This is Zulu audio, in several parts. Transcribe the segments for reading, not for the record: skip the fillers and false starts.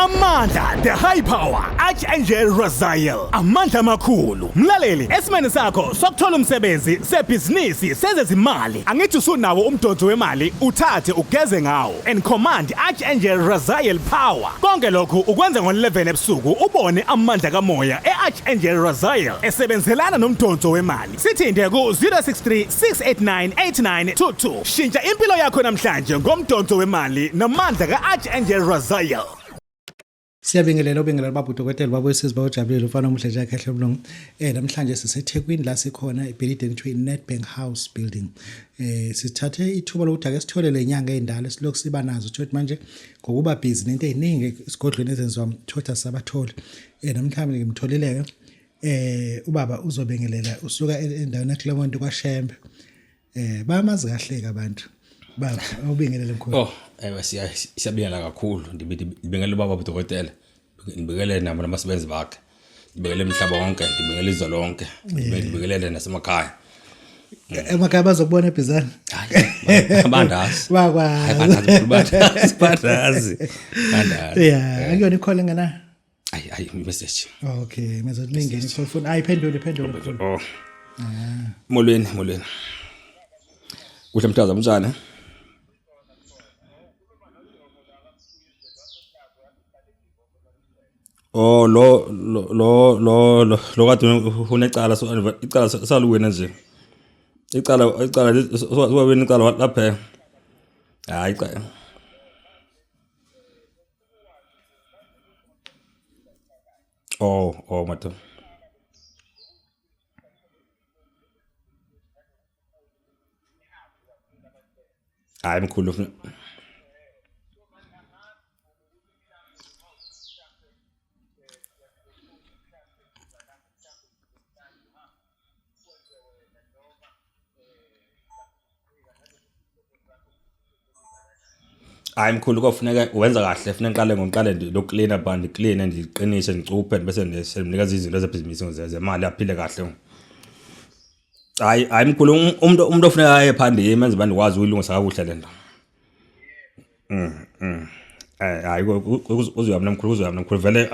Amandla, the high power, Archangel Raziel. Amandla amakhulu. Mlaleli, esimeni sakho sokuthola umsebenzi, sebhizinisi, sezezimali. Angithi usunawo umdonso wemali, uthathe ugeze ngawo. And command Archangel Raziel power. Konke lokhu ukwenza ngo-11 ebusuku ubone amandla kamoya e-Archangel Raziel esebenzelana nomdonso wemali. Sithinte ku-063 689 8922. Shintsha impilo yakho namhlanje ngomdonso wemali namandla ka-Archangel Raziel. Siyabingelela ubingelela baba udokotela baba wesizwe bawujabulile umfana omuhle nje akhehle umlungu. Namhlanje siseThekwini la sikhona ebhilidini ekuthiwa i-Nedbank House Building. Sithathe ithuba lokuthi ake sithole le nyanga endala esilokhu siba nazo thothi manje ngokuba busy nento eziningi esigodlweni ezenziwa thotha sabatholi. Namhlanje ngimtholile ke ubaba uzobengelela usuka endaweni yaClermont kwaShembe. Bayamazi kahle ke abantu. Baba awubingelele mkhulu. Oh, ewe siyabingelela kakhulu. Ndibingelela ubaba udokotela. Ndibingelele nabo nabasebenzi bakhe. Ndibingelele umhlaba wonke, ndibingelele izwe lonke. Ndibingelele nasemakhaya. Emakhaya bazokubona eBhizana. Hayi, bandazi. Bakwazi. Hayi, bandazi, bandazi. Bandazi. Yeah, akuyona i-call engena. Ayi, ayi, message. Okay, message lingene i-call phone. Ayi phendule, phendule mkhulu. Oh. Molweni, molweni. Kuhle mntaza mtshana. Oh lo lo lo lo lo lo kade unecala so icala saluwena nje. Icala icala wena icala lapha. Hayi icala. Oh, oh madam. Hayi mkhulu ufuna Hayi mkhulu kofuneka wenza kahle funeka ngiqale ngokuqale lokuklina ba ndikline ndiqinise ndicuphe bese ndimnikeza izinto zebhizinisi zemali aphile kahle. Hayi hayi mkhulu umuntu ofuneka aye phambili menze uba ndikwazi uyilungisa kakuhle le nto. Hayi uzoya mna mkhulu uzoya mna mkhulu vele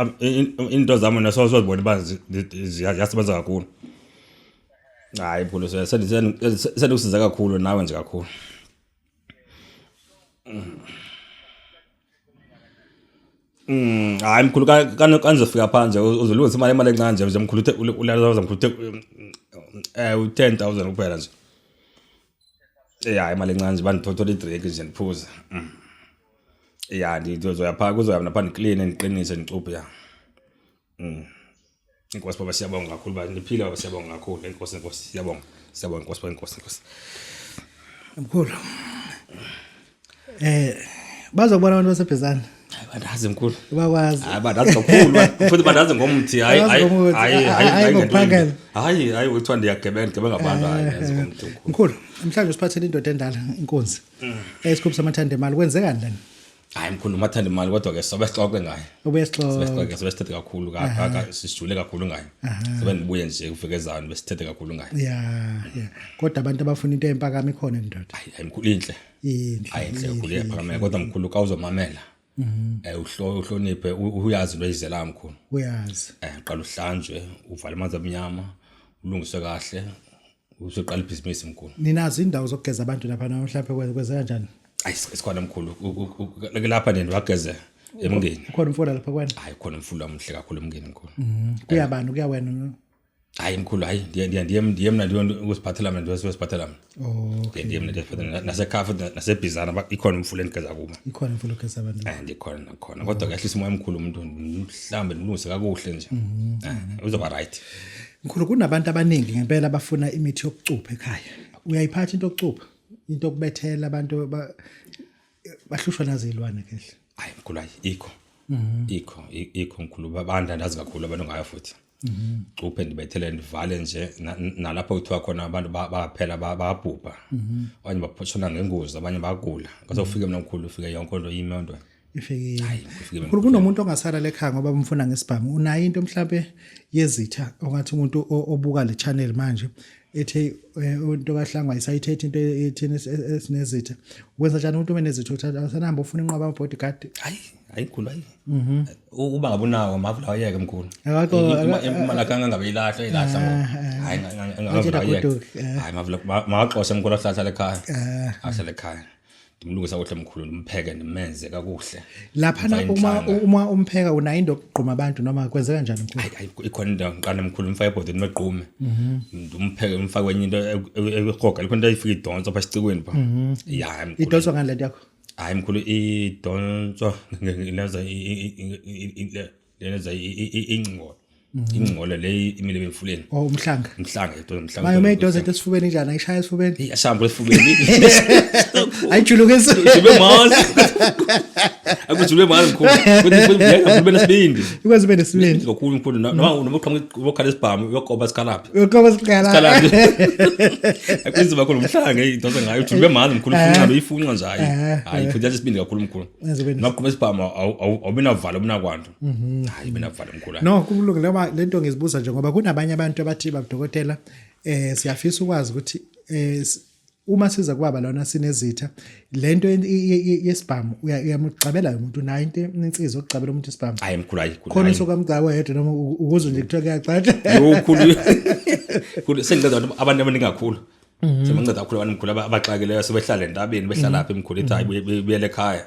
into zam nasozibona uba ziyasebenza kakhulu. Hayi mkhulu sendikusize kakhulu nawe nje kakhulu. Hayi mkhulu kanizofika phandle uzolungisa imali encane nje nje mkhulu ulaza mkhulu u-10,000 kuphela nje. Ya imali encane nje bandithothole i-drink nje ndiphuze. Ya ndizoya phaa kuzoya mna phaa ndikline ndiqinise ndicuphe ya. Inkosi baba siyabonga kakhulu baba niphile baba siyabonga kakhulu inkosi inkosi siyabonga siyabonga inkosi baba inkosi inkosi. Mkhulu. Bazokubona abantu baseBhezana. Hayi bandazi mkhulu. Bakwazi. Hayi bandazi kakhulu futhi bandazi ngomthi hayi hayi hayi hayi ngokuphangela. Hayi hayi kuthiwa ndiyagebenga ndigebenga abantu hayi yazi ngomthi mkhulu. Mkhulu, namhlanje usiphathele indoda endala inkunzi. Esikhupha samathanda imali kwenzekani lana? Hayi mkhulu umathanda imali kodwa ke sobe sixoxe ngaye. Ubuye sixoxe. Sobe sixoxe sobe sithethe kakhulu sijule kakhulu ngaye. Sobe ndibuye nje kuvekezana besithethe kakhulu ngaye. Yeah, yeah. Kodwa abantu abafuna into empakama ikhona indoda. Hayi hayi mkhulu inhle. Inhle. Hayi inhle kakhulu iyaphakamela kodwa mkhulu ka uzomamela. Uhloniphe uyazi into oyizelayo mkhulu. Uyazi. Qala uhlanjwe uvale amanzi amnyama ulungiswe kahle uzoqala ibhizinisi mkhulu. Ninazo indawo zokugeza abantu lapha na mhlawumbe kweze kanjani? Ayi sikhona mkhulu lapha nje wageze emngeni. Ukhona umfula lapha kwena? Hayi khona umfula omuhle kakhulu emngeni mkhulu. Kuyabani kuya wena? Hayi mkhulu hayi ndiye ndiye ndiye ndiye mna ndiye ukuziphathela mna ndiye ukuziphathela mna. Oh. Ndiye mna ndiyaziphathela nasekhaya futhi nasebhizana ikhona umfula endigeza kubo. Ikhona umfula ogeza abantu. Ndikhona nakhona kodwa kehlisa umoya omkhulu umuntu mhlambe ndilungise kakuhle nje. Uzoba right. Mkhulu kunabantu abaningi ngempela abafuna imithi yokucupha ekhaya. Uyayiphatha into yokucupha? Into yokubethela abantu bahlushwa nazilwane kehle. Hayi mkhulu hayi ikho. Ikho ikho mkhulu babanda ndazi kakhulu abantu ngayo futhi. Cuphe ndibethele ndivale nje nalapho kuthiwa khona abantu baphela babhubha. Abanye baphotshona ngengozi abanye bagula. Kwase ufike mina mkhulu ufike yonke into ime into. Ifikile. Mkhulu kunomuntu ongasala lekhaya ngoba umfuna ngesibhamu. Unayo into mhlambe yezitha ongathi umuntu obuka le channel manje Ethe into kaHlangwa isayithethe into ethini esinezitha. Wenza njani umuntu omenezitha uthatha asanahamba ufuna inqwaba ama bodyguard? Hayi, hayi mkhulu, hayi. Uba ngabe unawo mavula awayeke mkhulu. Akakho- Imali yakhe angabe ilahla ilahla ngo. Hayi, Atshela angavula ayeke. goduke, eh. Hayi mavula makaxoshe mkhulu ahlala ekhaya. Ahlale ekhaya. Ndimlungisa kuhle mkhulu, ndimpheke ndimenze kakuhle. Laphana Ndimfake uma intlanga. uma umpheka unayo into yokugquma abantu noma kwenzeka njani mkhulu? Hayi, hayi, ikhona into ngiqale mkhulu umfake ebhodweni mequme. Ndimpheke umfake kwenye into ekroga, likhona into ayifika idonsa pha esicikweni pha. Ya, hayi mkhulu. Idonswa ngani lento yakho? Hayi mkhulu, idonswa lenza lenza ingcingolo. Ingcingolo le imile emfuleni. Oh, umhlanga. Umhlanga, idonsa umhlanga. Maye uma idonsa into esifubeni njani? Ayishaya esifubeni? Iyashamba esifubeni. Ayijulukisi. Jube manzi. Akujube manzi mkhulu. Futhi futhi ngeke ube nesibindi. Ikwazi ube nesibindi. Kakhulu mkhulu, noma uqhamuka uyokhala isibhamu uyokoba isikhalaphi. Uyokoba isikhala. Isikhalaphi. Akunzima kakhulu umhlanga idonsa ngayo ujube manzi mkhulu, ufunqa uyifunqa nje hayi. Hayi futhi isibindi kakhulu mkhulu. Yenza ube Noma uqhuma isibhamu awubi navalo ubunakwanto. Hayi benavalo mkhulu. No, kulungile ngoba lento ngizibuza nje ngoba kunabanye abantu abathi babudokotela siyafisa ukwazi ukuthi uma siza kubaba lona sinezitha lento yesibhamu uyamgcabela umuntu nayo into insizwa okugcabela umuntu isibhamu. Hayi mkhulu, hayi mkhulu. Khona Hayi. usukamgcaba wedwa noma ukuze nje kuthiwa kuyagcatshwa. Yo mkhulu. Mkhulu senginceda abantu abaningi kakhulu. Senginceda kakhulu abantu mkhulu abaxakileyo sebehlala entabeni behlala lapha mkhulu ethi hayi buyele ekhaya.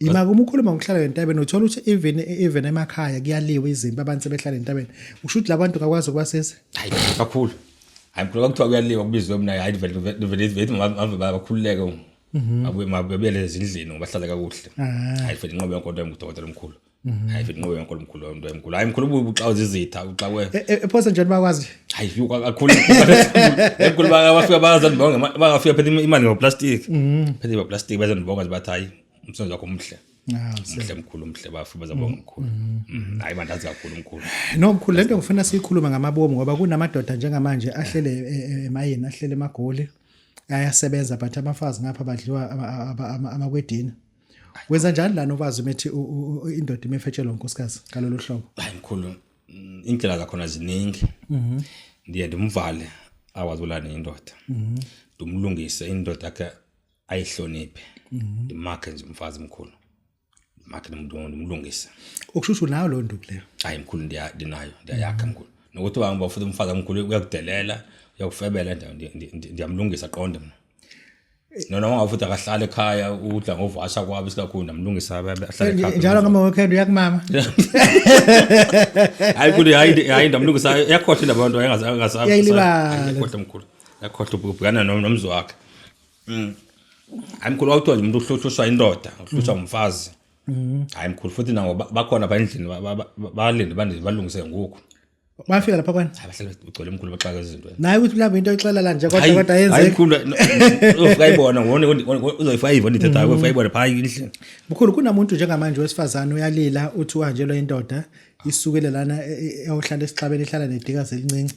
Ima uma ukhuluma ngokuhlala entabeni uthola ukuthi even emakhaya kuyaliwa izimpi abantu sebehlala entabeni. Usho ukuthi labantu ngakwazi ukubasiza? Hayi kakhulu. Hayi mkhulu, kwakuthiwa kuyaliwa kubizwe mina, hayi vele vele vele mave bakhululeke. Abuye mabuyele ezindlini ngoba bahlale kakuhle. Hayi vele inqobe yonke into engudokotela omkhulu. Hayi vele inqobe yonke omkhulu into emkhulu. Hayi mkhulu ubuye uxawe izitha uxawe. Ephosa njani bakwazi? Hayi yo kakhulu. Emkhulu bafika bazandibonga bangafika phethe imali ngoplastic. Phethe ngoplastic bazandibonga nje bathi hayi umsebenzi wakho omhle. Umhle mkhulu, umhle bafika bazabonga mkhulu. Hayi mandazi kakhulu mkhulu. No mkhulu, lento ngifuna siyikhuluma ngamabomu ngoba kunamadoda njengamanje ahlele emayini, ahlele emagoli, ayasebenza but abafazi ngapha badliwa amakwedini. Wenza njani lana ukwazi umethi indoda imefetshelwa unkosikazi ngalolu hlobo? Hayi mkhulu, indlela zakhona ziningi. Ndiye ndimvale akwazi ukulala nendoda. Ndimlungise indoda yakhe ayihloniphe. Ndimakhe nje umfazi mkhulu. Ndimakhe ndimlungise. Ukushushu nayo lo nduku leyo. Hayi mkhulu, ndinayo, ndiyayakha mkhulu. Nokuthi wangaba futhi umfazi omkhulu uyakudelela, uyakufebela, ndiyamlungisa qonde mina. Noma ngabe futhi akahlala ekhaya udla ngovasha kwabo isikakhulu ndamlungisa ahlale ekhaya. Njalo ngama weekend uyakumama. Hayi mkhulu, hayi hayi ndamlungisa yakhohlwa indaba abantu engasabi. Uyayilibala. Yakhohlwa mkhulu. Yakhohlwa ubhekana nomzi wakhe. Hayi mkhulu, kwakuthiwa nje umuntu uhlushwa indoda, uhlushwa umfazi. Hayi mkhulu, futhi nango bakhona apha endlini balinde bande balungise ngoku. Bafika lapha kwani? Hayi bahlale ugcwele mkhulu baxaka izinto. Naye ukuthi mhlawumbe into oyixela la nje kodwa Hayi, kodwa hayi yenzeki. mkhulu, uzofika ayibona ngone uzoyifika ayibona ithethayo, uzofika ayibona phaa endlini. Mkhulu, kunamuntu njengamanje wesifazane uyalila uthi uhanjelwa indoda isukele lana eyohlala esixabeni ihlala nedikazi elincinci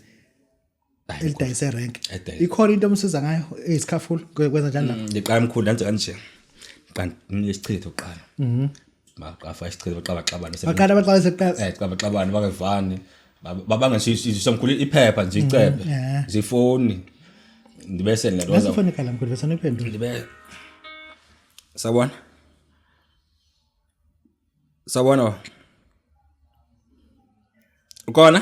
elidayise rank. Elidayise. Ikhona into omsiza ngayo eyisikhafulu kwenza njani lapho? Ndiqala mkhulu ndenze kanje. Qala isichitho kuqala. Maqafa isichitho baxabaxabana. Baqala baqala seqala. Xabaxabana bangevani. Babanga nje somkhulu iphepha nje icephe. Nje ifoni. Ndibese Nasi ngiloza. ifoni ikhala mkhulu bese niphendule. Ndibe Sawubona. Sawubona. Ukhona?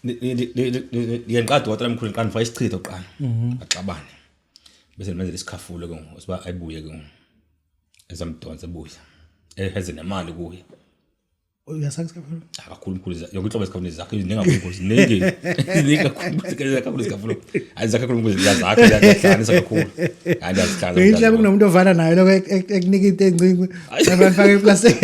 Ndiyanqada dokotela mkhulu, ngiqala ngifake isichitho kuqala. Axabane. Bese ndimenzela isikhafulo ke ngoku siba ayibuye ke ngoku. Ezamdonsa ebuye. Eheze nemali kuye. Uyasaka isikhafulu? Kakhulu mkhulu, yonke inhlobo yesikhafulo zakhe ziningi kakhulu mkhulu, ziningi ziningi kakhulu kakhulu isikhafulo, hayi zakhe kakhulu mkhulu, ziyazakha ziyahlanganisa kakhulu, hayi ndiyazihlanganisa. Inhlebo kunomuntu ovana nayo lokho ekunika into encinci. Abafaka iplastic.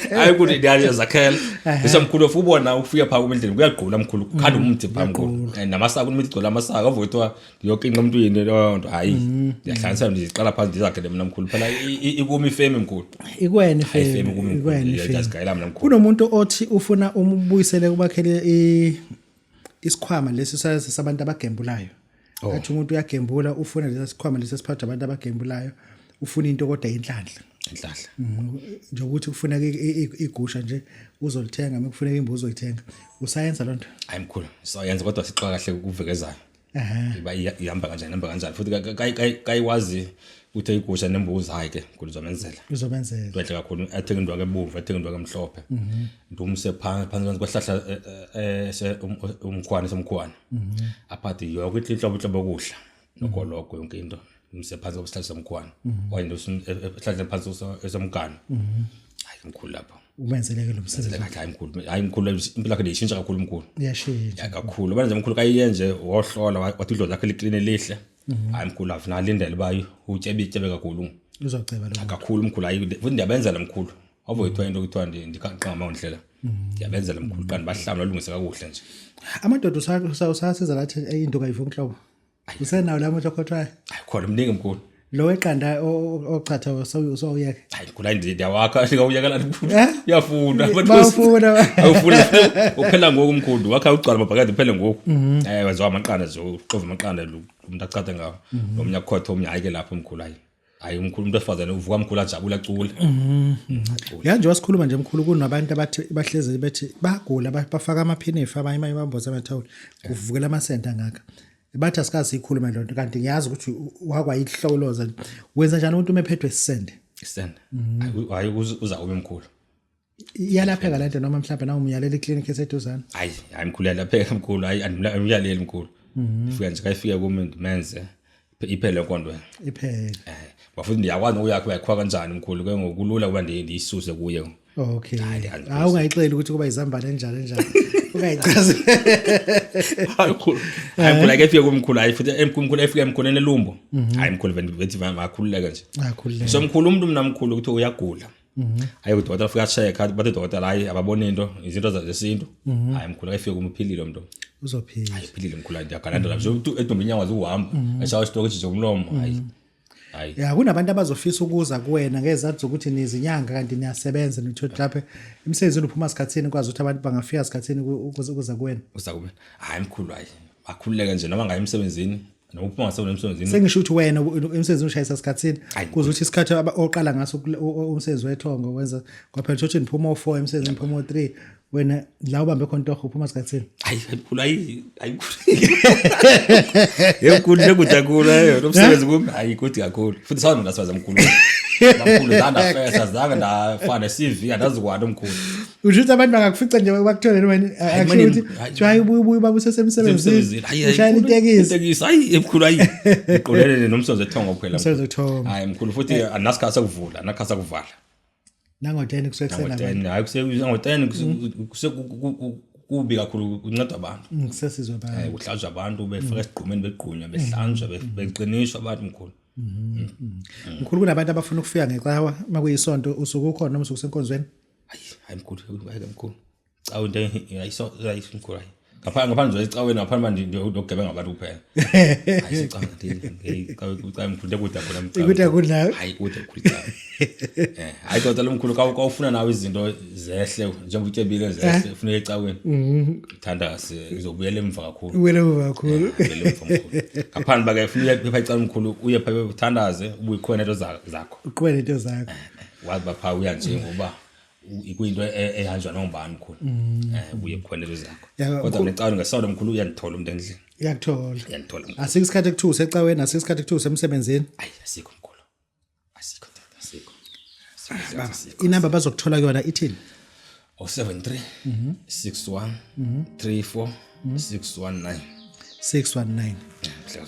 Hayi mkhulu, ndiyazakhela bese mkhulu ufuna ubona ufika phaa endlini kuyagqula mkhulu, kukhanda umthi phaa mkhulu. Namasaka imithi igcwele amasaka avuke kuthiwa ndiyokinqa emntwini leyo nto, hayi ndiyahlanganisa ndiziqala phantsi ndizakhele mna mkhulu, phela ikumi ifemi mkhulu. Ikwena Hayi, ifemi. ifemi kumi mkhulu, Ikwena ifemi. ndiyazigayela mna mkhulu. Kunomuntu othi ufuna umbuyisele kubakhele isikhwama lesi sabantu abagembulayo. Athi umuntu uyagembula ufuna lesi sikhwama lesi esiphathwa abantu abagembulayo, ufuna into kodwa inhlanhla. Inhlahla. Nje ukuthi kufuneka igusha nje uzolithenga, uma kufuneka imbuzi uzoyithenga. Usayenza lonto? Hayi mkhulu, sayenza kodwa sixoxa kahle kuvekezayo. Iba ihamba kanjani, ihamba kanjani futhi kayiwazi ukuthi igusha nembuzi, hayi ke mkhulu uzomenzela. Uzomenzela. Into enhle kakhulu, athenge indwangu ebomvu, athenge indwangu emhlophe. Ndumse phansi phansi kwesihlahla umkhwane somkhwane. Aphathe yonke inhlobo inhlobo yokudla nogologo yonke into. Ndumse phansi kwesihlahla somkhwane. Okanye ndumse esihlahleni phansi esomgano. Hayi mkhulu lapho. Umenzeleke lo msebenzi. Kahle, hayi mkhulu, hayi mkhulu, impilo yakhe ndiyishintsha kakhulu mkhulu. Iyashintsha. Ya kakhulu. Manje mkhulu kayiye nje wohlola wathi idlozi lakhe likline lihle. Hayi mkhulu, afuna alindele uba utyebe ityebe kakhulu. Uzoceba lo. Kakhulu mkhulu, hayi futhi ndiyabenzela mkhulu. Awuve into kuthiwa ndiqamba ngondlela. Ndiyabenzela mkhulu kanti bahlamba balungise kakuhle nje. Amadoda usasiza lathi into kayivuki inhlobo. Usenawo la muntu okhothwayo? Hayi khona mningi mkhulu. Lo weqanda ochatha usawuyeka. Hayi mkhulu, hayi ndiyawakha ndingawuyekela mkhulu. Eh? Uyafuna. Bayafuna. Awufuna. Uphela ngoku mkhulu, wakha ugcwala amabhakede uphele ngoku. Wenziwa amaqanda nje, uxova amaqanda umuntu achathe ngawo. Nomnye akhothe omnye, hayi ke lapho mkhulu, hayi. Hayi umkhulu, umuntu wesifazane uvuka mkhulu ajabule acule. Ya nje wasikhuluma nje mkhulu, kunabantu abathi bahlezi bethi bagula, bafaka amaphinifa, abanye abanye bamboza amathawula kuvukela amasenti angaka. Bathi asikaze siyikhulume lento, kanti ngiyazi ukuthi wakwayihloloza. Wenza njani umuntu uma ephethwe isisende? Isende. Hayi uza ube mkhulu. Iyalapheka lento noma mhlawumbe na umyalela iclinic eseduzane? Hayi, hayi mkhulu, yalapheka mkhulu, hayi andimyaleli mkhulu. Ifika nje kayifike kumi ndimenze iphele inkondo. Iphele. Bafuthi ndiyakwazi nokuyakho uyakhwa kanjani mkhulu ke ngokulula kuba ndiyisuse kuye. Okay. Hayi ungayixeli ukuthi kuba izambane enjani enjani. Ungayichazi. Hayi mkhulu. Hayi mkhulu, ake ifike kumkhulu, hayi futhi emkhulu efike emkhulu enelumbo. Hayi mkhulu vethi makhululeke nje. Akhululeke. So mkhulu umuntu mina mkhulu ukuthi uyagula. Hayi udokotela afika check bathi udokotela hayi ababoni into, izinto zesintu. Hayi mkhulu ayifike kumphilile umuntu. Uzophila. Hayi philile mkhulu, ndiyagalanda nje umuntu edumba inyawo zuhamba. Eshaya isitoki nje umlomo, hayi. Hayi. Ya kunabantu abazofisa ukuza kuwena ngezathu zokuthi nizinyanga kanti niyasebenza, nithothi lapha emsebenzini uphuma sikhathini, kwazi ukuthi abantu bangafika sikhathini ukuza kuwena. Uza kube. Hayi mkhulu, hayi. Akhululeke nje noma ngaye emsebenzini, noma uphuma ngasebenza emsebenzini. Sengisho ukuthi wena emsebenzini ushayisa sikhathini, Hayi. kuze ukuthi isikhathi oqala ngaso umsebenzi wethongo wenza kwaphela ukuthi niphuma o4 emsebenzini, niphuma o3, wena la ubambe khona intorho uphuma sikhathini. Hayi mkhulu, hayi hayi mkhulu. Yemkhulu lekude kakhulu leyo lo msebenzi kumi, hayi kude kakhulu. Futhi sawona ndasebenza mkhulu. Mkhulu zanda fesa zange ndafana ne CV andazi kwani mkhulu. Usho ukuthi abantu bangakufica nje bakuthole noma Hayi, akusho ukuthi hayi. hayi ubuye ubuye baba usesemsebenzini. Hayi hayi, Ushayela mkhulu, itekisi. Itekisi hayi mkhulu, hayi. Ngiqolele nomsebenzi wethongo kuphela. Umsebenzi wethongo. Hayi mkhulu futhi anasikhathi sokuvula, anasikhathi sokuvala. Nango-10 kusuke kusenabantu. Nango-10 hayi kuse nango-10 kuse kubi kakhulu kunceda abantu. Kusesizwe abantu. Kuhlanjwa abantu befaka esigqumeni begqunywa behlanjwa beqiniswa abantu mkhulu. Mkhulu kunabantu abafuna ukufika ngecawa makuyisonto, usuke ukhona noma usuke usenkonzweni? Hayi hayi mkhulu, hayi mkhulu. Cawe into ayiso ayiso mkhulu, hayi. Ngaphandle nje ecaweni, ngaphandle manje ndokugebenga abantu kuphela. Hayi sicawe nje icawe mkhulu kude khona mcawe. Ikude kakhulu nawe? Hayi kude kakhulu icawe. Hayi kodwa lomkhulu kawufuna nawe izinto zehle njengoba utyebile zehle ufuna ecaweni. Thandaze uzobuyela emva kakhulu. Ubuyele emva kakhulu. Ubuyele emva mkhulu. Ngaphandle bake ufuna uye pha ecaweni mkhulu, uye pha uthandaze ubuye khona into zakho. Uqhubeke nento zakho. Wazi bapha uya nje ngoba kuyinto ehanjwa nongubani mkhulu. Ubuye khona into zakho. Ya, Kodwa necaweni ngesonto mkhulu uyandithola umuntu endlini. Uyakuthola. Uyandithola mkhulu. Asikho isikhathi ekuthiwa usecaweni, asikho isikhathi ekuthiwa usemsebenzini. Hayi asikho mkhulu. Asikho tata, asikho. Asikho, asikho. Inamba bazokuthola kuyona ithini? 073 61 34 619. 619.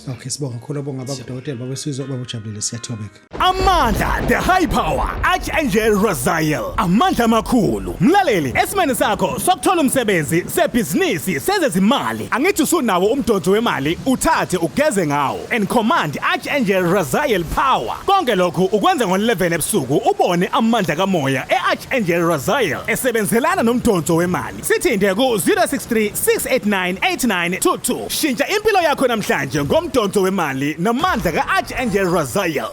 Okay, sibonga kakhulu, bonga baba udokotela, baba Sizwe, baba ujabulile, siyathobeka. Amandla the high power Archangel Raziel, amandla amakhulu. Mlaleli, esimeni sakho sokuthola umsebenzi sebhizinisi sezezimali, angithi usunawo umdonso wemali, uthathe ugeze ngawo and command Archangel Raziel power. Konke lokhu ukwenza ngo-11 ebusuku, ubone amandla kamoya e-Archangel Raziel esebenzelana nomdonso wemali. Sithinte ku-063 689 8922. Shintsha impilo yakho namhlanje ngomdonso wemali namandla ka-Archangel Raziel.